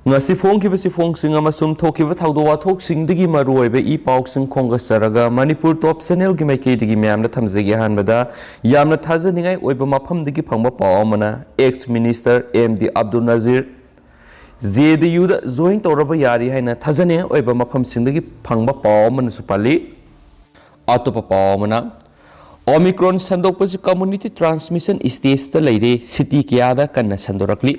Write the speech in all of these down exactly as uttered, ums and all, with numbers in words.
ꯉꯁꯤ ꯐꯣꯡꯈꯤꯕ ꯆꯦꯐꯣꯡꯁꯤꯡ ꯑꯃꯁꯨꯡ ꯊꯣꯛꯈꯤꯕ ꯊꯧꯗꯣꯛ ꯋꯥꯊꯣꯛꯁꯤꯡꯗꯒꯤ ꯃꯔꯨꯑꯣꯏꯕ ꯏ ꯄꯥꯎꯁꯤꯡ ꯈꯣꯝꯒꯠꯆꯔꯒ ꯃꯅꯤꯄꯨꯔ ꯇꯣꯞ ꯆꯦꯅꯦꯜꯒꯤ ꯃꯥꯏꯀꯩꯗꯒꯤ ꯃꯌꯥꯝꯗ ꯊꯝꯖꯒꯦ꯫ ꯑꯍꯥꯟꯕꯗ ꯌꯥꯝꯅ ꯊꯥꯖꯅꯤꯡꯉꯥꯏ ꯑꯣꯏꯕ ꯃꯐꯝꯗꯒꯤ ꯐꯪꯕ ꯄꯥꯎ ꯑꯃꯅ, ex minister M D Abdul Nazir J D ꯌꯨꯗ ꯖꯣꯏꯟ ꯇꯧꯔꯕ ꯌꯥꯔꯤ ꯍꯥꯏꯅ ꯊꯥꯖꯅꯤꯡꯉꯥꯏ ꯑꯣꯏꯕ ꯃꯐꯝꯁꯤꯡꯗꯒꯤ ꯐꯪꯕ ꯄꯥꯎ ꯑꯃꯅꯁꯨ ꯄꯜꯂꯤ꯫ ꯑꯇꯣꯞꯄ ꯄꯥꯎ ꯑꯃꯅ, ꯑꯣꯃꯤꯀ꯭ꯔꯣꯟ ꯁꯟꯗꯣꯛꯄꯁꯤ ꯀꯝꯃ꯭ꯌꯨꯅꯤꯇꯤ ꯇ꯭ꯔꯥꯟꯁꯃꯤꯁꯟ ꯁ꯭ꯇꯦꯖꯇ ꯂꯩꯔꯦ, ꯁꯤꯇꯤ ꯀꯌꯥꯗ ꯀꯟꯅ ꯁꯟꯗꯣꯔꯛꯂꯤ꯫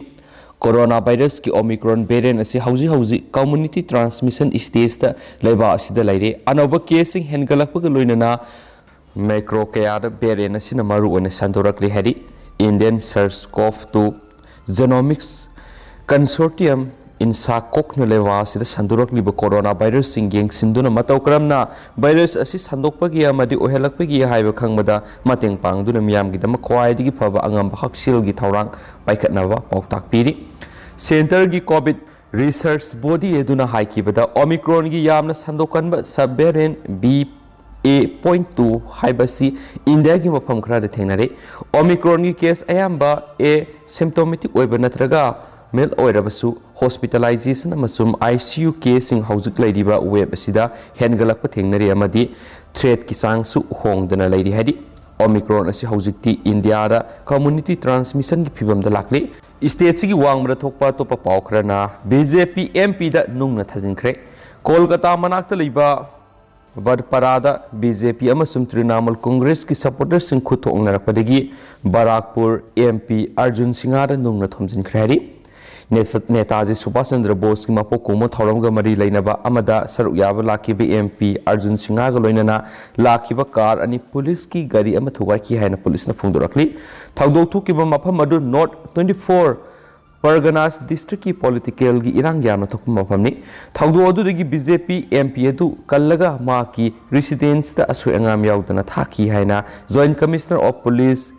ꯀꯣꯔꯣꯅꯥ ꯚꯥꯏꯔꯁꯀꯤ ꯑꯣꯃꯤꯀ꯭ꯔꯣꯟ ꯚꯦꯔꯤꯌꯦꯟ ꯑꯁꯤ ꯍꯧꯖꯤꯛ ꯍꯧꯖꯤꯛ ꯀꯝꯃ꯭ꯌꯨꯅꯤꯇꯤ ꯇ꯭ꯔꯥꯟꯁꯃꯤꯁꯟ ꯁ꯭ꯇꯦꯖꯇ ꯂꯩꯕꯥꯛ ꯑꯁꯤꯗ ꯂꯩꯔꯦ꯫ ꯑꯅꯧꯕ ꯀꯦꯁꯁꯤꯡ ꯍꯦꯟꯒꯠꯂꯛꯄꯒ ꯂꯣꯏꯅꯅ ꯃꯦꯀ꯭ꯔꯣ ꯀꯌꯥꯗ ꯚꯦꯔꯤꯌꯦꯟ ꯑꯁꯤꯅ ꯃꯔꯨ ꯑꯣꯏꯅ ꯁꯟꯗꯣꯔꯛꯂꯤ ꯍꯥꯏꯔꯤ꯫ ꯏꯟꯗꯤꯌꯟ ꯁꯥꯔꯁ ꯀꯣꯚ ꯇꯨ ꯖꯦꯅꯣꯃꯤꯛꯁ ꯀꯟꯁꯣꯔꯇꯤꯌꯝ, ꯏꯟꯁꯥꯀꯣꯛꯅ ꯂꯩꯕꯥꯛ ꯑꯁꯤꯗ ꯁꯟꯗꯣꯔꯛꯂꯤꯕ ꯀꯣꯔꯣꯅꯥ ꯚꯥꯏꯔꯁꯁꯤꯡ ꯌꯦꯡꯁꯤꯟꯗꯨꯅ ꯃꯇꯧ ꯀꯔꯝꯅ ꯚꯥꯏꯔꯁ ꯑꯁꯤ ꯁꯟꯗꯣꯛꯄꯒꯦ ꯑꯃꯗꯤ ꯑꯣꯏꯍꯜꯂꯛꯄꯒꯦ ꯍꯥꯏꯕ ꯈꯪꯕꯗ ꯃꯇꯦꯡ ꯄꯥꯡꯗꯨꯅ ꯃꯤꯌꯥꯝꯒꯤꯗꯃꯛ ꯈ꯭ꯋꯥꯏꯗꯒꯤ ꯐꯕ ꯑꯉꯝꯕ ꯍꯛꯁꯦꯜꯒꯤ ꯊꯧꯔꯥꯡ ꯄꯥꯏꯈꯠꯅꯕ ꯄꯥꯎꯇꯥꯛ ꯄꯤꯔꯤ꯫ ꯁꯦꯟꯇꯔꯒꯤ ꯀꯣꯚꯤꯗ ꯔꯤꯁꯔꯆ ꯕꯣꯗꯤ ꯑꯗꯨꯅ ꯍꯥꯏꯈꯤꯕꯗ, ꯑꯣꯃꯤꯀ꯭ꯔꯣꯟꯒꯤ ꯌꯥꯝꯅ ꯁꯟꯗꯣꯛꯀꯟꯕ sub variant B A point two ꯍꯥꯏꯕꯁꯤ ꯏꯟꯗꯤꯌꯥꯒꯤ ꯃꯐꯝ ꯈꯔꯗ ꯊꯦꯡꯅꯔꯦ꯫ ꯑꯣꯃꯤꯀ꯭ꯔꯣꯟꯒꯤ ꯀꯦꯁ ꯑꯌꯥꯝꯕ ꯑꯦ ꯁꯤꯝꯇꯣꯃꯦꯇꯤꯛ ꯑꯣꯏꯕ ꯅꯠꯇ꯭ꯔꯒ ꯃꯤꯜ ꯑꯣꯏꯔꯕꯁꯨ, ꯍꯣꯁꯄꯤꯇꯥꯂꯥꯏꯖꯦꯁꯟ ꯑꯃꯁꯨꯡ ꯑꯥꯏ ꯁꯤ ꯌꯨ ꯀꯦꯁꯁꯤꯡ ꯍꯧꯖꯤꯛ ꯂꯩꯔꯤꯕ ꯋꯦꯕ ꯑꯁꯤꯗ ꯍꯦꯟꯒꯠꯂꯛꯄ ꯊꯦꯡꯅꯔꯤ ꯑꯃꯗꯤ ꯊ꯭ꯔꯦꯠꯀꯤ ꯆꯥꯡꯁꯨ ꯍꯣꯡꯗꯅ ꯂꯩꯔꯤ ꯍꯥꯏꯔꯤ꯫ ꯑꯣꯃꯤꯀ꯭ꯔꯣꯟ ꯑꯁꯤ ꯍꯧꯖꯤꯛꯇꯤ ꯏꯟꯗꯤꯌꯥꯗ ꯀꯝꯃ꯭ꯌꯨꯅꯤꯇꯤ ꯇ꯭ꯔꯥꯟꯁꯃꯤꯁꯟꯒꯤ ꯐꯤꯕꯝꯗ ꯂꯥꯛꯂꯤ꯫ ꯁ꯭ꯇꯦꯠꯁꯤꯒꯤ ꯋꯥꯡꯃꯗ ꯊꯣꯛꯄ ꯑꯇꯣꯞꯄ ꯄꯥꯎ ꯈꯔꯅ, ꯕꯤ ꯖꯦ ꯄꯤ ꯑꯦꯝ ꯄꯤꯗ ꯅꯨꯡꯅ ꯊꯥꯖꯤꯟꯈ꯭ꯔꯦ꯫ ꯀꯣꯜꯀꯇꯥ ꯃꯅꯥꯛꯇ ꯂꯩꯕ ꯕꯔꯄꯥꯔꯥꯗ ꯕꯤ ꯖꯦ ꯄꯤ ꯑꯃꯁꯨꯡ ꯇ꯭ꯔꯤꯅꯥꯃꯨꯜ ꯀꯣꯡꯒ꯭ꯔꯦꯁꯀꯤ ꯁꯄꯣꯔꯇꯔꯁꯤꯡ ꯈꯨꯠ ꯊꯣꯛꯅꯔꯛꯄꯗꯒꯤ ꯕꯔꯥꯛꯄꯨꯔ ꯑꯦꯝ ꯄꯤ ꯑꯔꯖꯨꯟ ꯁꯤꯡꯍꯥꯗ ꯅꯨꯡꯅ ꯊꯣꯝꯖꯤꯟꯈ꯭ꯔꯦ ꯍꯥꯏꯔꯤ꯫ ꯅꯦꯁ-, ꯅꯦꯇꯥꯖꯤ ꯁꯨꯚꯥꯁ ꯆꯟꯗ꯭ꯔ ꯕꯣꯁꯀꯤ ꯃꯄꯣꯛ ꯀꯨꯝꯑꯣꯟ ꯊꯧꯔꯝꯒ ꯃꯔꯤ ꯂꯩꯅꯕ ꯑꯃꯗ ꯁꯔꯨꯛ ꯌꯥꯕ ꯂꯥꯛꯈꯤꯕ ꯑꯦꯝ ꯄꯤ ꯑꯔꯖꯨꯟ ꯁꯤꯡꯍꯥꯒ ꯂꯣꯏꯅꯅ ꯂꯥꯛꯈꯤꯕ ꯀꯥꯔ ꯑꯅꯤ ꯄꯨꯂꯤꯁꯀꯤ ꯒꯥꯔꯤ ꯑꯃ ꯊꯨꯒꯥꯏꯈꯤ ꯍꯥꯏꯅ ꯄꯨꯂꯤꯁꯅ ꯐꯣꯡꯗꯣꯔꯛꯂꯤ꯫ ꯊꯧꯗꯣꯛ ꯊꯣꯛꯈꯤꯕ ꯃꯐꯝ ꯑꯗꯨ ꯅꯣꯔꯠ ꯇ꯭ꯋꯦꯟꯇꯤ ꯐꯣꯔ ꯄꯔꯒꯅꯥꯁ ꯗꯤꯁꯇ꯭ꯔꯤꯛꯀꯤ ꯄꯣꯂꯤꯇꯤꯀꯦꯜꯒꯤ ꯏꯔꯥꯡ ꯌꯥꯝꯅ ꯊꯣꯛꯄ ꯃꯐꯝꯅꯤ꯫ ꯊꯧꯗꯣꯛ ꯑꯗꯨꯗꯒꯤ B J P M P ꯑꯗꯨ ꯀꯜꯂꯒ ꯃꯍꯥꯛꯀꯤ ꯔꯤꯁꯤꯗꯦꯟꯁꯇ ꯑꯁꯣꯏ ꯑꯉꯥꯝ ꯌꯥꯎꯗꯅ ꯊꯥꯈꯤ ꯍꯥꯏꯅ joint commissioner of police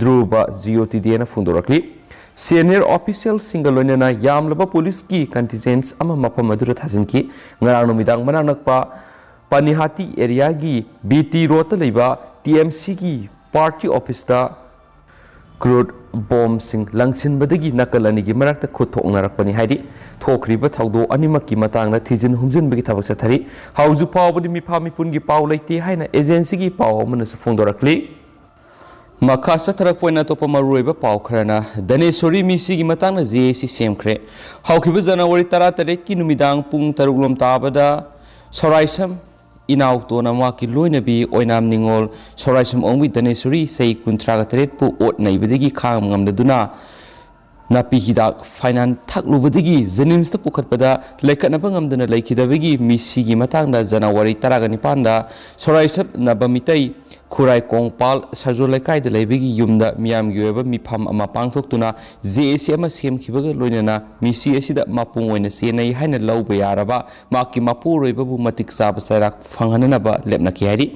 Dhruv ꯖꯤꯌꯣꯇꯤꯗꯦꯅ ꯐꯣꯡꯗꯣꯔꯛꯂꯤ꯫ ꯁꯦꯅꯤꯌꯔ ꯑꯣꯐꯤꯁꯤꯌꯦꯜꯁꯤꯡꯒ ꯂꯣꯏꯅꯅ ꯌꯥꯝꯂꯕ ꯄꯨꯂꯤꯁꯀꯤ ꯀꯟꯇꯤꯟꯖꯦꯟꯠ ꯑꯃ ꯃꯐꯝ ꯑꯗꯨꯗ ꯊꯥꯖꯤꯟꯈꯤ꯫ ꯉꯔꯥꯡ ꯅꯨꯃꯤꯗꯥꯡ ꯃꯅꯥꯛ ꯅꯛꯄ ꯄꯅꯤꯍꯥꯇꯤ ꯑꯦꯔꯤꯌꯥꯒꯤ ꯕꯤ ꯇꯤ ꯔꯣꯗꯇ ꯂꯩꯕ ꯇꯤ ꯑꯦꯝ ꯁꯤꯒꯤ ꯄꯥꯔꯇꯤ ꯑꯣꯐꯤꯁꯇ ꯀ꯭ꯔꯨꯗ ꯕꯣꯝꯁꯤꯡ ꯂꯪꯁꯤꯟꯕꯗꯒꯤ ꯅꯥꯀꯜ ꯑꯅꯤꯒꯤ ꯃꯔꯛꯇ ꯈꯨꯠ ꯊꯣꯛꯅꯔꯛꯄꯅꯤ ꯍꯥꯏꯔꯤ꯫ ꯊꯣꯛꯈ꯭ꯔꯤꯕ ꯊꯧꯗꯣꯛ ꯑꯅꯤꯃꯛꯀꯤ ꯃꯇꯥꯡꯗ ꯊꯤꯖꯤꯟ ꯍꯨꯝꯖꯤꯟꯕꯒꯤ ꯊꯕꯛ ꯆꯠꯊꯔꯤ꯫ ꯍꯧꯖꯤꯛ ꯐꯥꯎꯕꯗꯤ ꯃꯤꯐꯥ ꯃꯤꯄꯨꯟꯒꯤ ꯄꯥꯎ ꯂꯩꯇꯦ ꯍꯥꯏꯅ ꯑꯦꯖꯦꯟꯁꯤꯒꯤ ꯄꯥꯎ ꯑꯃꯅꯁꯨ ꯐꯣꯡꯗꯣꯔꯛꯂꯤ꯫ ꯃꯈꯥ ꯆꯠꯊꯔꯛꯄ ꯑꯣꯏꯅ ꯑꯇꯣꯞꯄ ꯃꯔꯨꯑꯣꯏꯕ ꯄꯥꯎ ꯈꯔꯅ, ꯙꯅꯦꯁꯣꯔꯤ ꯃꯤꯁꯤꯒꯤ ꯃꯇꯥꯡꯗ ꯖꯦ ꯑꯦ ꯁꯤ ꯁꯦꯝꯈ꯭ꯔꯦ꯫ ꯍꯧꯈꯤꯕ ꯖꯅꯋꯥꯔꯤ ꯇꯔꯥꯇꯔꯦꯠꯀꯤ ꯅꯨꯃꯤꯗꯥꯡ ꯄꯨꯡ ꯇꯔꯨꯛ ꯂꯣꯝ ꯇꯥꯕꯗ ꯁꯣꯔꯥꯏꯁꯝ ꯏꯅꯥꯎꯇꯣꯟꯅ ꯃꯍꯥꯛꯀꯤ ꯂꯣꯏꯅꯕꯤ ꯑꯣꯏꯅꯥꯝ ꯅꯤꯉꯣꯜ ꯁꯣꯔꯥꯏꯁꯝ ꯑꯣꯡꯕꯤ ꯙꯅꯦꯁꯣꯔꯤ ꯆꯍꯤ ꯀꯨꯟꯊ꯭ꯔꯥꯒ ꯇꯔꯦꯠꯄꯨ ꯑꯣꯠ ꯅꯩꯕꯗꯒꯤ ꯈꯥꯡꯕ ꯉꯝꯗꯗꯨꯅ ꯅꯥꯄꯤ ꯍꯤꯗꯥꯛ ꯐꯥꯏꯅꯥꯟ ꯊꯛꯂꯨꯕꯗꯒꯤ ꯖꯦꯅꯤꯝꯁꯇ ꯄꯨꯈꯠꯄꯗ ꯂꯩꯈꯠꯅꯕ ꯉꯝꯗꯅ ꯂꯩꯈꯤꯗꯕꯒꯤ ꯃꯤꯁꯤꯒꯤ ꯃꯇꯥꯡꯗ ꯖꯅꯋꯥꯔꯤ ꯇꯔꯥꯒ ꯅꯤꯄꯥꯟꯗ ꯁꯣꯔꯥꯏꯁꯝ ꯅꯕꯃꯤꯇꯩ ꯈꯨꯔꯥꯏ ꯀꯣꯡꯄꯥꯜ ꯁꯔꯖꯣ ꯂꯩꯀꯥꯏꯗ ꯂꯩꯕꯒꯤ ꯌꯨꯝꯗ ꯃꯤꯌꯥꯝꯒꯤ ꯑꯣꯏꯕ ꯃꯤꯐꯝ ꯑꯃ ꯄꯥꯡꯊꯣꯛꯇꯨꯅ ꯖꯦ ꯑꯦ ꯁꯤ ꯑꯃ ꯁꯦꯝꯈꯤꯕꯒ ꯂꯣꯏꯅꯅ ꯃꯤꯁꯤ ꯑꯁꯤꯗ ꯃꯄꯨꯡ ꯑꯣꯏꯅ ꯆꯦꯟꯅꯩ ꯍꯥꯏꯅ ꯂꯧꯕ ꯌꯥꯔꯕ ꯃꯍꯥꯛꯀꯤ ꯃꯄꯨꯔꯣꯏꯕꯕꯨ ꯃꯇꯤꯛ ꯆꯥꯕ ꯆꯩꯔꯥꯛ ꯐꯪꯍꯟꯅꯅꯕ ꯂꯦꯞꯅꯈꯤ ꯍꯥꯏꯔꯤ꯫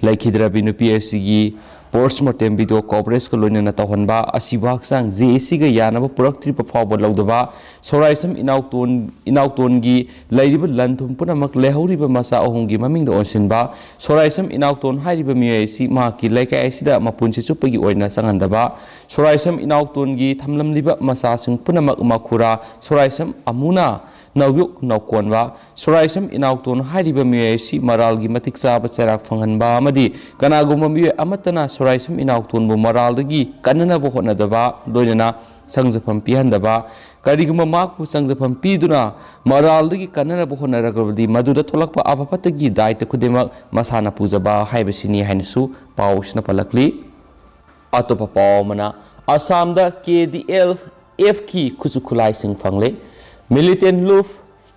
ꯂꯩꯈꯤꯗ꯭ꯔꯕꯤ ꯅꯨꯄꯤ ꯑꯁꯤꯒꯤ ꯄꯣꯁꯃꯣꯔꯇꯦꯝ ꯚꯤꯗꯤꯑꯣ ꯀꯣꯚꯔꯦꯖꯀ ꯂꯣꯏꯅꯅ ꯇꯧꯍꯟꯕ, ꯑꯁꯤꯕ ꯍꯛꯆꯥꯡ ꯖꯦ ꯑꯦ ꯁꯤꯒ ꯌꯥꯅꯕ ꯄꯨꯔꯛꯇ꯭ꯔꯤꯕ ꯐꯥꯎꯕ ꯂꯧꯗꯕ, ꯁꯣꯔꯥꯏꯁꯝ ꯏꯅꯥꯎꯇꯣꯟ, ꯏꯅꯥꯎꯇꯣꯟꯒꯤ ꯂꯩꯔꯤꯕ ꯂꯟ ꯊꯨꯝ ꯄꯨꯝꯅꯃꯛ ꯂꯩꯍꯧꯔꯤꯕ ꯃꯆꯥ ꯑꯍꯨꯝꯒꯤ ꯃꯃꯤꯡꯗ ꯑꯣꯟꯁꯤꯟꯕ, ꯁꯣꯔꯥꯏꯁꯝ ꯏꯅꯥꯎꯇꯣꯟ ꯍꯥꯏꯔꯤꯕ ꯃꯤꯑꯣꯏ ꯑꯁꯤ ꯃꯍꯥꯛꯀꯤ ꯂꯩꯀꯥꯏ ꯑꯁꯤꯗ ꯃꯄꯨꯟꯁꯤ ꯆꯨꯞꯄꯒꯤ ꯑꯣꯏꯅ ꯆꯪꯍꯟꯗꯕ, ꯁꯣꯔꯥꯏꯁꯝ ꯏꯅꯥꯎꯇꯣꯟꯒꯤ ꯊꯝꯂꯝꯂꯤꯕ ꯃꯆꯥꯁꯤꯡ ꯄꯨꯝꯅꯃꯛ ꯃꯈꯨꯔꯥ ꯁꯣꯔꯥꯏꯁꯝ ꯑꯃꯨꯅ ꯅꯧꯌꯣꯛ ꯅꯧꯀꯣꯟꯕ, ꯁꯣꯔꯥꯏꯁꯝ ꯏꯅꯥꯎꯇꯣꯟ ꯍꯥꯏꯔꯤꯕ ꯃꯤꯑꯣꯏ ꯑꯁꯤ ꯃꯔꯥꯜꯒꯤ ꯃꯇꯤꯛ ꯆꯥꯕ ꯆꯩꯔꯥꯛ ꯐꯪꯍꯟꯕ ꯑꯃꯗꯤ ꯀꯅꯥꯒꯨꯝꯕ ꯃꯤꯑꯣꯏ ꯑꯃꯠꯇꯅ ꯁꯣꯔꯥꯏꯁꯝ ꯏꯅꯥꯎꯇꯣꯟꯕꯨ ꯃꯔꯥꯜꯗꯒꯤ ꯀꯟꯅꯅꯕ ꯍꯣꯠꯅꯗꯕ, ꯂꯣꯏꯅꯅ ꯆꯪꯖꯐꯝ ꯄꯤꯍꯟꯗꯕ, ꯀꯔꯤꯒꯨꯝꯕ ꯃꯍꯥꯛꯄꯨ ꯆꯪꯖꯐꯝ ꯄꯤꯗꯨꯅ ꯃꯔꯥꯜꯗꯒꯤ ꯀꯟꯅꯅꯕ ꯍꯣꯠꯅꯔꯒꯕꯗꯤ ꯃꯗꯨꯗ ꯊꯣꯛꯂꯛꯄ ꯑꯐ ꯐꯠꯇꯒꯤ ꯗꯥꯏꯇ ꯈꯨꯗꯤꯡꯃꯛ ꯃꯁꯥꯅ ꯄꯨꯖꯕ ꯍꯥꯏꯕꯁꯤꯅꯤ ꯍꯥꯏꯅꯁꯨ ꯄꯥꯎꯁꯤꯅ ꯄꯜꯂꯛꯂꯤ꯫ ꯑꯇꯣꯞꯄ ꯄꯥꯎ ꯑꯃꯅ, ꯑꯁꯥꯝꯗ ꯀꯦ ꯗꯤ ꯑꯦꯜ ꯑꯦꯐꯀꯤ ꯈꯨꯠꯁꯨ ꯈꯨꯠꯂꯥꯏꯁꯤꯡ ꯐꯪꯂꯦ꯫ ꯃꯤꯂꯤꯇꯦꯟ ꯂꯨꯞ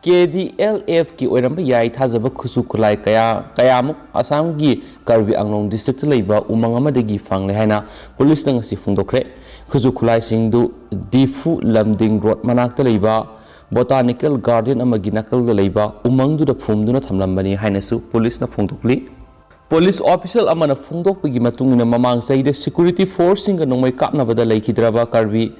ꯀꯦ ꯗꯤ ꯑꯦꯜ ꯑꯦꯐꯀꯤ ꯑꯣꯏꯔꯝꯕ ꯌꯥꯏ ꯊꯥꯖꯕ ꯈꯨꯠꯁꯨ ꯈꯨꯠꯂꯥꯏ ꯀꯌꯥ, ꯀꯌꯥꯃꯨꯛ ꯑꯁꯥꯝꯒꯤ ꯀꯔꯕꯤ ꯑꯪꯂꯣꯡ ꯗꯤꯁꯇ꯭ꯔꯤꯛꯇ ꯂꯩꯕ ꯎꯃꯪ ꯑꯃꯗꯒꯤ ꯐꯪꯂꯦ ꯍꯥꯏꯅ ꯄꯨꯂꯤꯁꯅ ꯉꯁꯤ ꯐꯣꯡꯗꯣꯛꯈ꯭ꯔꯦ꯫ ꯈꯨꯠꯁꯨ ꯈꯨꯠꯂꯥꯏꯁꯤꯡꯗꯨ ꯗꯤꯐꯨ ꯂꯝꯗꯤꯡ ꯔꯣꯗ ꯃꯅꯥꯛꯇ ꯂꯩꯕ ꯕꯣꯇꯥꯅꯤꯀꯦꯜ ꯒꯥꯔꯗꯦꯟ ꯑꯃꯒꯤ ꯅꯥꯀꯜꯗ ꯂꯩꯕ ꯎꯃꯪꯗꯨꯗ ꯐꯨꯝꯗꯨꯅ ꯊꯝꯂꯝꯕꯅꯤ ꯍꯥꯏꯅꯁꯨ ꯄꯨꯂꯤꯁꯅ ꯐꯣꯡꯗꯣꯛꯂꯤ꯫ ꯄꯨꯂꯤꯁ ꯑꯣꯐꯤꯁꯤꯌꯦꯜ ꯑꯃꯅ ꯐꯣꯡꯗꯣꯛꯄꯒꯤ ꯃꯇꯨꯡ ꯏꯟꯅ, ꯃꯃꯥꯡ ꯆꯍꯤꯗ ꯁꯦꯀ꯭ꯌꯨꯔꯤꯇꯤ ꯐꯣꯔꯁꯁꯤꯡꯒ ꯅꯣꯡꯃꯩ ꯀꯥꯞꯅꯕꯗ ꯂꯩꯈꯤꯗ꯭ꯔꯕ Karbi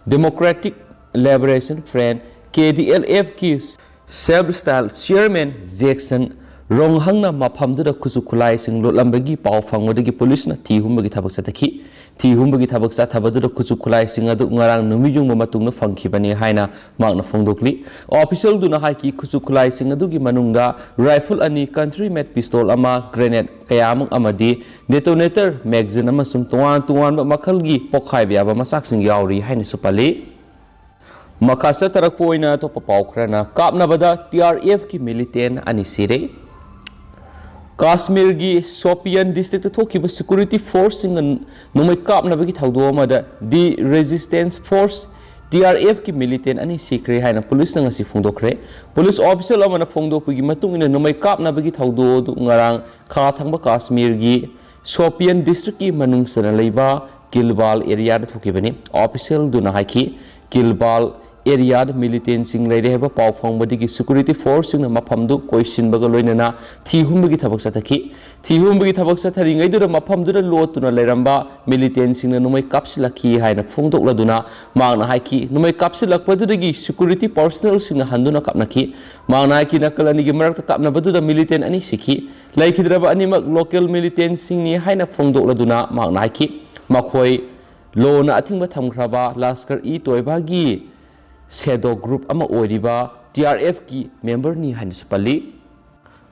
democratic liberation front, K D L ꯑꯦꯐꯀꯤ ꯁꯦꯜꯐ ꯁ꯭ꯇꯥꯏꯜ ꯆꯤꯌꯔꯃꯦꯟ ꯖꯦꯛꯁꯟ ꯔꯣꯡꯍꯪꯅ ꯃꯐꯝꯗꯨꯗ ꯈꯨꯠꯁꯨ ꯈꯨꯠꯂꯥꯏꯁꯤꯡ ꯂꯣꯠꯂꯝꯕꯒꯤ ꯄꯥꯎ ꯐꯪꯕꯗꯒꯤ ꯄꯨꯂꯤꯁꯅ ꯊꯤ ꯍꯨꯝꯕꯒꯤ ꯊꯕꯛ ꯆꯠꯊꯈꯤ꯫ ꯊꯤ ꯍꯨꯝꯕꯒꯤ ꯊꯕꯛ ꯆꯠꯊꯕꯗꯨꯗ ꯈꯨꯠꯁꯨ ꯈꯨꯠꯂꯥꯏꯁꯤꯡ ꯑꯗꯨ ꯉꯔꯥꯡ ꯅꯨꯃꯤꯠ ꯌꯨꯡꯕ ꯃꯇꯨꯡꯗ ꯐꯪꯈꯤꯕꯅꯤ ꯍꯥꯏꯅ ꯃꯍꯥꯛꯅ ꯐꯣꯡꯗꯣꯛꯂꯤ꯫ ꯑꯣꯐꯤꯁꯤꯌꯦꯜꯗꯨꯅ ꯍꯥꯏꯈꯤ, ꯈꯨꯠꯁꯨ ꯈꯨꯠꯂꯥꯏꯁꯤꯡ ꯑꯗꯨꯒꯤ ꯃꯅꯨꯡꯗ ꯔꯥꯏꯐꯜ ꯑꯅꯤ, ꯀꯟꯇ꯭ꯔꯤ ꯃꯦꯠ ꯄꯤꯁꯇꯣꯜ ꯑꯃ, ꯒ꯭ꯔꯦꯅꯦꯗ ꯀꯌꯥꯃꯨꯛ ꯑꯃꯗꯤ ꯗꯦꯇꯣꯅꯦꯇꯔ ꯃꯦꯒꯖꯤꯟ ꯑꯃꯁꯨꯡ ꯇꯣꯉꯥꯟ ꯇꯣꯉꯥꯟꯕ ꯃꯈꯜꯒꯤ ꯄꯣꯈꯥꯏꯕ ꯌꯥꯕ ꯃꯆꯥꯛꯁꯤꯡ ꯌꯥꯎꯔꯤ ꯍꯥꯏꯅꯁꯨ ꯄꯜꯂꯤ꯫ ꯃꯈꯥ ꯆꯠꯊꯔꯛꯄ ꯑꯣꯏꯅ ꯑꯇꯣꯞꯄ ꯄꯥꯎ ꯈꯔꯅ, ꯀꯥꯞꯅꯕꯗ ꯇꯤ ꯑꯥꯔ ꯑꯦꯐꯀꯤ ꯃꯤꯂꯤꯇꯦꯟ ꯑꯅꯤ ꯁꯤꯔꯦ꯫ ꯀꯥꯁꯃꯤꯔꯒꯤ ꯁꯣꯄꯤꯌꯥꯟ ꯗꯤꯁꯇ꯭ꯔꯤꯛꯇ ꯊꯣꯛꯈꯤꯕ ꯁꯦꯀ꯭ꯌꯨꯔꯤꯇꯤ ꯐꯣꯔꯁꯁꯤꯡꯅ ꯅꯣꯡꯃꯩ ꯀꯥꯞꯅꯕꯒꯤ ꯊꯧꯗꯣꯛ ꯑꯃꯗ ꯗꯤ ꯔꯦꯖꯤꯁꯇꯦꯟꯁ ꯐꯣꯔꯁ, ꯇꯤ ꯑꯥꯔ ꯑꯦꯐꯀꯤ ꯃꯤꯂꯤꯇꯦꯟ ꯑꯅꯤ ꯁꯤꯈ꯭ꯔꯦ ꯍꯥꯏꯅ ꯄꯨꯂꯤꯁꯅ ꯉꯁꯤ ꯐꯣꯡꯗꯣꯛꯈ꯭ꯔꯦ꯫ ꯄꯨꯂꯤꯁ ꯑꯣꯐꯤꯁꯤꯌꯦꯜ ꯑꯃꯅ ꯐꯣꯡꯗꯣꯛꯄꯒꯤ ꯃꯇꯨꯡ ꯏꯟꯅ, ꯅꯣꯡꯃꯩ ꯀꯥꯞꯅꯕꯒꯤ ꯊꯧꯗꯣꯛ ꯑꯗꯨ ꯉꯔꯥꯡ ꯈꯥ ꯊꯪꯕ ꯀꯥꯁꯃꯤꯔꯒꯤ ꯁꯣꯄꯤꯌꯟ ꯗꯤꯁꯇ꯭ꯔꯤꯛꯀꯤ ꯃꯅꯨꯡ ꯆꯟꯅ ꯂꯩꯕ ꯀꯤꯜꯕꯥꯜ ꯑꯦꯔꯤꯌꯥꯗ ꯊꯣꯛꯈꯤꯕꯅꯤ꯫ ꯑꯣꯐꯤꯁꯤꯌꯦꯜꯗꯨꯅ ꯍꯥꯏꯈꯤ, ꯀꯤꯜꯕꯥꯜ ꯑꯦꯔꯤꯌꯥꯗ ꯃꯤꯂꯤꯇꯦꯟꯁꯤꯡ ꯂꯩꯔꯦ ꯍꯥꯏꯕ ꯄꯥꯎ ꯐꯪꯕꯗꯒꯤ ꯁꯦꯀ꯭ꯌꯨꯔꯤꯇꯤ ꯐꯣꯔꯁꯁꯤꯡꯅ ꯃꯐꯝꯗꯨ ꯀꯣꯏꯁꯤꯟꯕꯒ ꯂꯣꯏꯅꯅ ꯊꯤ ꯍꯨꯝꯕꯒꯤ ꯊꯕꯛ ꯆꯠꯊꯈꯤ꯫ ꯊꯤ ꯍꯨꯝꯕꯒꯤ ꯊꯕꯛ ꯆꯠꯊꯔꯤꯉꯩꯗꯨꯗ ꯃꯐꯝꯗꯨꯗ ꯂꯣꯠꯇꯨꯅ ꯂꯩꯔꯝꯕ ꯃꯤꯂꯤꯇꯦꯟꯁꯤꯡꯅ ꯅꯣꯡꯃꯩ ꯀꯥꯞꯁꯤꯜꯂꯛꯈꯤ ꯍꯥꯏꯅ ꯐꯣꯡꯗꯣꯛꯂꯗꯨꯅ ꯃꯍꯥꯛꯅ ꯍꯥꯏꯈꯤ, ꯅꯣꯡꯃꯩ ꯀꯥꯞꯁꯤꯜꯂꯛꯄꯗꯨꯗꯒꯤ ꯁꯦꯀ꯭ꯌꯨꯔꯤꯇꯤ ꯄꯔꯁꯅꯦꯜꯁꯤꯡꯅ ꯍꯟꯗꯨꯅ ꯀꯥꯞꯅꯈꯤ꯫ ꯃꯍꯥꯛꯅ ꯍꯥꯏꯈꯤ, ꯅꯥꯀꯜ ꯑꯅꯤꯒꯤ ꯃꯔꯛꯇ ꯀꯥꯞꯅꯕꯗꯨꯗ ꯃꯤꯂꯤꯇꯦꯟ ꯑꯅꯤ ꯁꯤꯈꯤ꯫ ꯂꯩꯈꯤꯗ꯭ꯔꯕ ꯑꯅꯤꯃꯛ ꯂꯣꯀꯦꯜ ꯃꯤꯂꯤꯇꯦꯟꯁꯤꯡꯅꯤ ꯍꯥꯏꯅ ꯐꯣꯡꯗꯣꯛꯂꯗꯨꯅ ꯃꯍꯥꯛꯅ ꯍꯥꯏꯈꯤ, ꯃꯈꯣꯏ ꯂꯣꯅ ꯑꯊꯤꯡꯕ ꯊꯝꯈ꯭ꯔꯕ ꯂꯁꯀꯔ-ꯏ-ꯇꯣꯏꯕꯥꯒꯤ ꯁꯦꯗꯣ ꯒ꯭ꯔꯨꯞ ꯑꯃ ꯑꯣꯏꯔꯤꯕ ꯇꯤ ꯑꯥꯔ ꯑꯦꯐꯀꯤ ꯃꯦꯝꯕꯔꯅꯤ ꯍꯥꯏꯅꯁꯨ ꯄꯜꯂꯤ꯫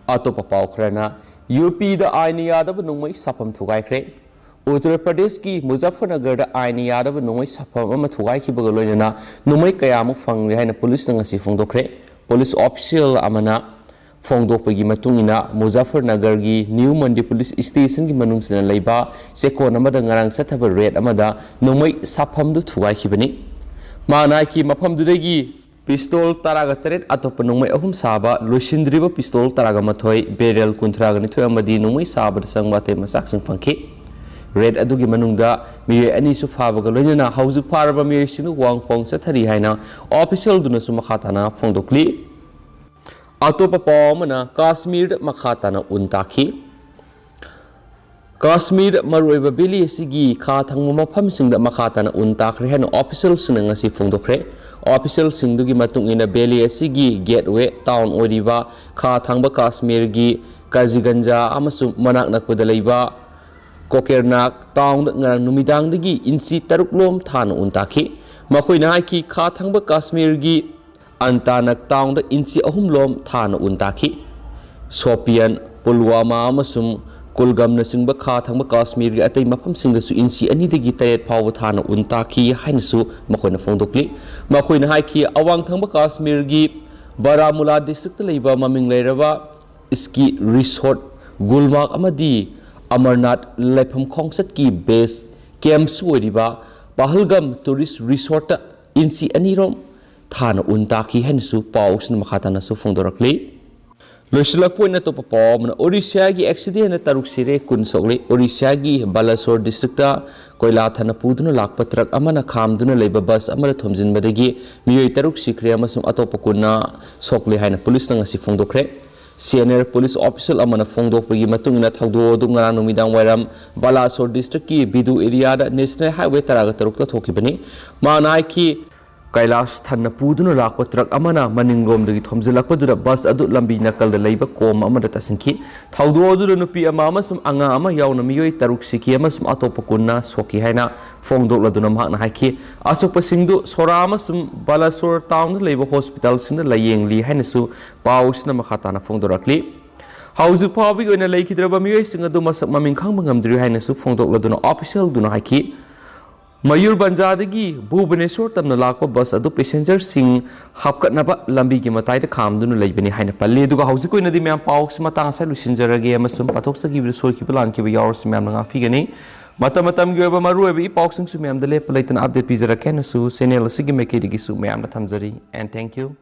ꯑꯇꯣꯞꯄ ꯄꯥꯎ ꯈꯔꯅ, ꯌꯨ ꯄꯤꯗ ꯑꯥꯏꯟꯅ ꯌꯥꯗꯕ ꯅꯣꯡꯃꯩ ꯁꯥꯐꯝ ꯊꯨꯒꯥꯏꯈ꯭ꯔꯦ꯫ ꯎꯠꯇꯔ ꯄ꯭ꯔꯗꯦꯁꯀꯤ ꯃꯨꯖꯥꯐꯔꯅꯒꯔꯗ ꯑꯥꯏꯟꯅ ꯌꯥꯗꯕ ꯅꯣꯡꯃꯩ ꯁꯥꯐꯝ ꯑꯃ ꯊꯨꯒꯥꯏꯈꯤꯕꯒ ꯂꯣꯏꯅꯅ ꯅꯣꯡꯃꯩ ꯀꯌꯥꯃꯨꯛ ꯐꯪꯂꯦ ꯍꯥꯏꯅ ꯄꯨꯂꯤꯁꯅ ꯉꯁꯤ ꯐꯣꯡꯗꯣꯛꯈ꯭ꯔꯦ꯫ ꯄꯨꯂꯤꯁ ꯑꯣꯐꯤꯁꯤꯌꯦꯜ ꯑꯃꯅ ꯐꯣꯡꯗꯣꯛꯄꯒꯤ ꯃꯇꯨꯡ ꯏꯟꯅ, ꯃꯨꯖꯥꯐꯔꯅꯒꯔꯒꯤ ꯅ꯭ꯌꯨ ꯃꯟꯗꯤ ꯄꯨꯂꯤꯁ ꯁ꯭ꯇꯦꯁꯟꯒꯤ ꯃꯅꯨꯡ ꯆꯟꯅ ꯂꯩꯕ ꯆꯦꯛꯀꯣꯟ ꯑꯃꯗ ꯉꯔꯥꯡ ꯆꯠꯊꯕ ꯔꯦꯗ ꯑꯃꯗ ꯅꯣꯡꯃꯩ ꯁꯥꯐꯝꯗꯨ ꯊꯨꯒꯥꯏꯈꯤꯕꯅꯤ꯫ ꯃꯍꯥꯛꯅ ꯍꯥꯏꯈꯤ, ꯃꯐꯝꯗꯨꯗꯒꯤ ꯄꯤꯁꯇꯣꯜ ꯇꯔꯥꯒ ꯇꯔꯦꯠ, ꯑꯇꯣꯞꯄ ꯅꯣꯡꯃꯩ ꯑꯍꯨꯝ ꯁꯥꯕ, ꯂꯣꯏꯁꯤꯟꯗ꯭ꯔꯤꯕ ꯄꯤꯁꯇꯣꯜ ꯇꯔꯥꯒ ꯃꯥꯊꯣꯏ, ꯕꯦꯔꯦꯜ ꯀꯨꯟꯊ꯭ꯔꯥꯒ ꯅꯤꯊꯣꯏ ꯑꯃꯗꯤ ꯅꯣꯡꯃꯩ ꯁꯥꯕꯗ ꯆꯪꯕ ꯑꯇꯩ ꯃꯆꯥꯛꯁꯤꯡ ꯐꯪꯈꯤ꯫ ꯔꯦꯗ ꯑꯗꯨꯒꯤ ꯃꯅꯨꯡꯗ ꯃꯤꯑꯣꯏ ꯑꯅꯤꯁꯨ ꯐꯥꯕꯒ ꯂꯣꯏꯅꯅ ꯍꯧꯖꯤꯛ ꯐꯥꯔꯕ ꯃꯤꯑꯣꯏꯁꯤꯡꯗꯨ ꯋꯥꯡ ꯄꯥꯎꯡ ꯆꯠꯊꯔꯤ ꯍꯥꯏꯅ ꯑꯣꯐꯤꯁꯤꯌꯦꯜꯗꯨꯅꯁꯨ ꯃꯈꯥ ꯇꯥꯅ ꯐꯣꯡꯗꯣꯛꯂꯤ꯫ ꯑꯇꯣꯞꯄ ꯄꯥꯎ ꯑꯃꯅ, ꯀꯥꯁꯃꯤꯔꯗ ꯃꯈꯥ ꯇꯥꯅ ꯎꯟ ꯇꯥꯈꯤ꯫ ꯀꯥꯁꯃꯤꯔ ꯃꯔꯨꯑꯣꯏꯕ ꯚꯦꯂꯤ ꯑꯁꯤꯒꯤ ꯈꯥ ꯊꯪꯕ ꯃꯐꯝꯁꯤꯡꯗ ꯃꯈꯥ ꯇꯥꯅ ꯎꯟ ꯇꯥꯈ꯭ꯔꯦ ꯍꯥꯏꯅ ꯑꯣꯐꯤꯁꯤꯌꯦꯜꯁꯤꯡꯅ ꯉꯁꯤ ꯐꯣꯡꯗꯣꯛꯈ꯭ꯔꯦ꯫ ꯑꯣꯐꯤꯁꯤꯌꯦꯜꯁꯤꯡꯗꯨꯒꯤ ꯃꯇꯨꯡ ꯏꯟꯅ, ꯚꯦꯂꯤ ꯑꯁꯤꯒꯤ ꯒꯦꯠꯋꯦ ꯇꯥꯎꯟ ꯑꯣꯏꯔꯤꯕ ꯈꯥ ꯊꯪꯕ ꯀꯥꯁꯃꯤꯔꯒꯤ ꯀꯥꯖꯤꯒꯟꯖꯥ ꯑꯃꯁꯨꯡ ꯃꯅꯥꯛ ꯅꯛꯄꯗ ꯂꯩꯕ ꯀꯣꯀꯦꯔꯅꯥꯒ ꯇꯥꯎꯟꯗ ꯉꯔꯥꯡ ꯅꯨꯃꯤꯗꯥꯡꯗꯒꯤ ꯏꯟꯆꯤ ꯇꯔꯨꯛ ꯂꯣꯝ ꯊꯥꯅ ꯎꯟ ꯇꯥꯈꯤ꯫ ꯃꯈꯣꯏꯅ ꯍꯥꯏꯈꯤ, ꯈꯥ ꯊꯪꯕ ꯀꯥꯁꯃꯤꯔꯒꯤ ꯑꯟꯇꯥꯅꯥꯒ ꯇꯥꯎꯟꯗ ꯏꯟꯆꯤ ꯑꯍꯨꯝ ꯂꯣꯝ ꯊꯥꯅ ꯎꯟ ꯇꯥꯈꯤ꯫ ꯁꯣꯄꯤꯌꯥꯟ, ꯄꯨꯜꯋꯥꯃꯥ ꯑꯃꯁꯨꯡ ꯀꯨꯜꯒꯝꯅꯆꯤꯡꯕ ꯈꯥ ꯊꯪꯕ ꯀꯥꯁꯃꯤꯔꯒꯤ ꯑꯇꯩ ꯃꯐꯝꯁꯤꯡꯗꯁꯨ ꯏꯟꯆꯤ ꯑꯅꯤꯗꯒꯤ ꯇꯔꯦꯠ ꯐꯥꯎꯕ ꯊꯥꯅ ꯎꯟ ꯇꯥꯈꯤ ꯍꯥꯏꯅꯁꯨ ꯃꯈꯣꯏꯅ ꯐꯣꯡꯗꯣꯛꯂꯤ꯫ ꯃꯈꯣꯏꯅ ꯍꯥꯏꯈꯤ, ꯑꯋꯥꯡ ꯊꯪꯕ ꯀꯥꯁꯃꯤꯔꯒꯤ ꯕꯥꯔꯥꯃꯨꯂꯥ ꯗꯤꯁꯇ꯭ꯔꯤꯛꯇ ꯂꯩꯕ ꯃꯃꯤꯡ ꯂꯩꯔꯕ ꯁ꯭ꯀꯤ ꯔꯤꯁꯣꯔꯠ ꯒꯨꯜꯃꯥꯔꯒ ꯑꯃꯗꯤ ꯑꯃꯔꯅꯥꯊ ꯂꯥꯏꯐꯝ ꯈꯣꯡꯆꯠꯀꯤ ꯕꯦꯁ ꯀꯦꯝꯞꯁꯨ ꯑꯣꯏꯔꯤꯕ ꯄꯍꯜꯒꯝ ꯇꯨꯔꯤꯁ ꯔꯤꯁꯣꯔꯠꯇ ꯏꯟꯆꯤ ꯑꯅꯤꯔꯣꯝ ꯊꯥꯅ ꯎꯟ ꯇꯥꯈꯤ ꯍꯥꯏꯅꯁꯨ ꯄꯥꯎꯁꯤꯅ ꯃꯈꯥ ꯇꯥꯅꯁꯨ ꯐꯣꯡꯗꯣꯔꯛꯂꯤ꯫ ꯂꯣꯏꯁꯤꯜꯂꯛꯄ ꯑꯣꯏꯅ ꯑꯇꯣꯞꯄ ꯄꯥꯎ ꯑꯃꯅ, ꯑꯣꯔꯤꯁꯥꯒꯤ ꯑꯦꯛꯁꯤꯗꯦꯟꯗ ꯇꯔꯨꯛ ꯁꯤꯔꯦ, ꯀꯨꯟ ꯁꯣꯛꯂꯤ꯫ ꯑꯣꯔꯤꯁꯥꯒꯤ ꯕꯥꯂꯥꯁꯣꯔ ꯗꯤꯁꯇ꯭ꯔꯤꯛꯇ ꯀꯣꯏꯂꯥ ꯊꯥꯅ ꯄꯨꯗꯨꯅ ꯂꯥꯛꯄ ꯇ꯭ꯔꯛ ꯑꯃꯅ ꯈꯥꯝꯗꯨꯅ ꯂꯩꯕ ꯕꯁ ꯑꯃꯗ ꯊꯣꯝꯖꯤꯟꯕꯗꯒꯤ ꯃꯤꯑꯣꯏ ꯇꯔꯨꯛ ꯁꯤꯈ꯭ꯔꯦ ꯑꯃꯁꯨꯡ ꯑꯇꯣꯞꯄ ꯀꯨꯟꯅ ꯁꯣꯛꯂꯦ ꯍꯥꯏꯅ ꯄꯨꯂꯤꯁꯅ ꯉꯁꯤ ꯐꯣꯡꯗꯣꯛꯈ꯭ꯔꯦ꯫ ꯁꯤ ꯑꯦꯟ ꯑꯦꯜ ꯄꯨꯂꯤꯁ ꯑꯣꯐꯤꯁꯤꯌꯦꯜ ꯑꯃꯅ ꯐꯣꯡꯗꯣꯛꯄꯒꯤ ꯃꯇꯨꯡ ꯏꯟꯅ, ꯊꯧꯗꯣꯛ ꯑꯗꯨ ꯉꯔꯥꯡ ꯅꯨꯃꯤꯗꯥꯡ ꯋꯥꯏꯔꯝ ꯕꯥꯂꯥꯁꯣꯔ ꯗꯤꯁꯇ꯭ꯔꯤꯛꯀꯤ ꯕꯤꯗꯨ ꯑꯦꯔꯤꯌꯥꯗ ꯅꯦꯁꯅꯦꯜ ꯍꯥꯏꯋꯦ ꯇꯔꯥꯒ ꯇꯔꯨꯛꯇ ꯊꯣꯛꯈꯤꯕꯅꯤ꯫ ꯃꯥꯅ ꯍꯥꯏꯈꯤ, ꯀꯩꯂꯥꯁ ꯊꯟꯅ ꯄꯨꯗꯨꯅ ꯂꯥꯛꯄ ꯇ꯭ꯔꯛ ꯑꯃꯅ ꯃꯅꯤꯡꯂꯣꯝꯗꯒꯤ ꯊꯣꯝꯖꯤꯜꯂꯛꯄꯗꯨꯗ ꯕꯁ ꯑꯗꯨ ꯂꯝꯕꯤ ꯅꯥꯀꯜꯗ ꯂꯩꯕ ꯀꯣꯝ ꯑꯃꯗ ꯇꯥꯁꯤꯟꯈꯤ꯫ ꯊꯧꯗꯣꯛ ꯑꯗꯨꯗ ꯅꯨꯄꯤ ꯑꯃ ꯑꯃꯁꯨꯡ ꯑꯉꯥꯡ ꯑꯃ ꯌꯥꯎꯅ ꯃꯤꯑꯣꯏ ꯇꯔꯨꯛ ꯁꯤꯈꯤ ꯑꯃꯁꯨꯡ ꯑꯇꯣꯞꯄ ꯀꯨꯟꯅ ꯁꯣꯛꯈꯤ ꯍꯥꯏꯅ ꯐꯣꯡꯗꯣꯛꯂꯗꯨꯅ ꯃꯍꯥꯛꯅ ꯍꯥꯏꯈꯤ, ꯑꯁꯣꯛꯄꯁꯤꯡꯗꯨ ꯁꯣꯔꯥ ꯑꯃꯁꯨꯡ ꯕꯥꯂꯥꯁꯣꯔ ꯇꯥꯎꯟꯗ ꯂꯩꯕ ꯍꯣꯁꯄꯤꯇꯥꯜꯁꯤꯡꯗ ꯂꯥꯌꯦꯡꯂꯤ ꯍꯥꯏꯅꯁꯨ ꯄꯥꯎꯁꯤꯅ ꯃꯈꯥ ꯇꯥꯅ ꯐꯣꯡꯗꯣꯔꯛꯂꯤ꯫ ꯍꯧꯖꯤꯛ ꯐꯥꯎꯕꯒꯤ ꯑꯣꯏꯅ ꯂꯩꯈꯤꯗ꯭ꯔꯕ ꯃꯤꯑꯣꯏꯁꯤꯡ ꯑꯗꯨ ꯃꯁꯛ ꯃꯃꯤꯡ ꯈꯪꯕ ꯉꯝꯗ꯭ꯔꯤ ꯍꯥꯏꯅꯁꯨ ꯐꯣꯡꯗꯣꯛꯂꯗꯨꯅ ꯑꯣꯐꯤꯁꯤꯌꯦꯜꯗꯨꯅ ꯍꯥꯏꯈꯤ꯫ ꯃꯌꯨꯔꯕꯟꯖꯥꯗꯒꯤ ꯚꯨꯕꯅꯦꯁꯣꯔ ꯇꯝꯅ ꯂꯥꯛꯄ ꯕꯁ ꯑꯗꯨ ꯄꯦꯁꯦꯟꯖꯔꯁꯤꯡ ꯍꯥꯞꯀꯠꯅꯕ ꯂꯝꯕꯤꯒꯤ ꯃꯇꯥꯏꯗ ꯈꯥꯝꯗꯨꯅ ꯂꯩꯕꯅꯤ ꯍꯥꯏꯅ ꯄꯜꯂꯤ꯫ ꯑꯗꯨꯒ ꯍꯧꯖꯤꯛ ꯑꯣꯏꯅꯗꯤ ꯃꯌꯥꯝ ꯄꯥꯎꯁꯤ ꯃꯇꯥꯡ ꯑꯁꯤꯗ ꯂꯣꯏꯁꯤꯟꯖꯔꯒꯦ ꯑꯃꯁꯨꯡ ꯄꯥꯊꯣꯛꯆꯈꯤꯕꯗ ꯁꯣꯏꯈꯤꯕ ꯂꯥꯟꯈꯤꯕ ꯌꯥꯎꯔꯁꯨ ꯃꯌꯥꯝꯅ ꯉꯥꯛꯄꯤꯒꯅꯤ꯫ ꯃꯇꯝ ꯃꯇꯝꯒꯤ ꯑꯣꯏꯕ ꯃꯔꯨꯑꯣꯏꯕ ꯏ ꯄꯥꯎꯁꯤꯡꯁꯨ ꯃꯌꯥꯝꯗ ꯂꯦꯞꯄ ꯂꯩꯇꯅ ꯑꯞꯗꯦꯠ ꯄꯤꯖꯔꯛꯀꯦ ꯍꯥꯏꯅꯁꯨ ꯆꯦꯅꯦꯜ ꯑꯁꯤꯒꯤ ꯃꯥꯏꯀꯩꯗꯒꯤꯁꯨ ꯃꯌꯥꯝꯅ ꯊꯝꯖꯔꯤ꯫ And thank you.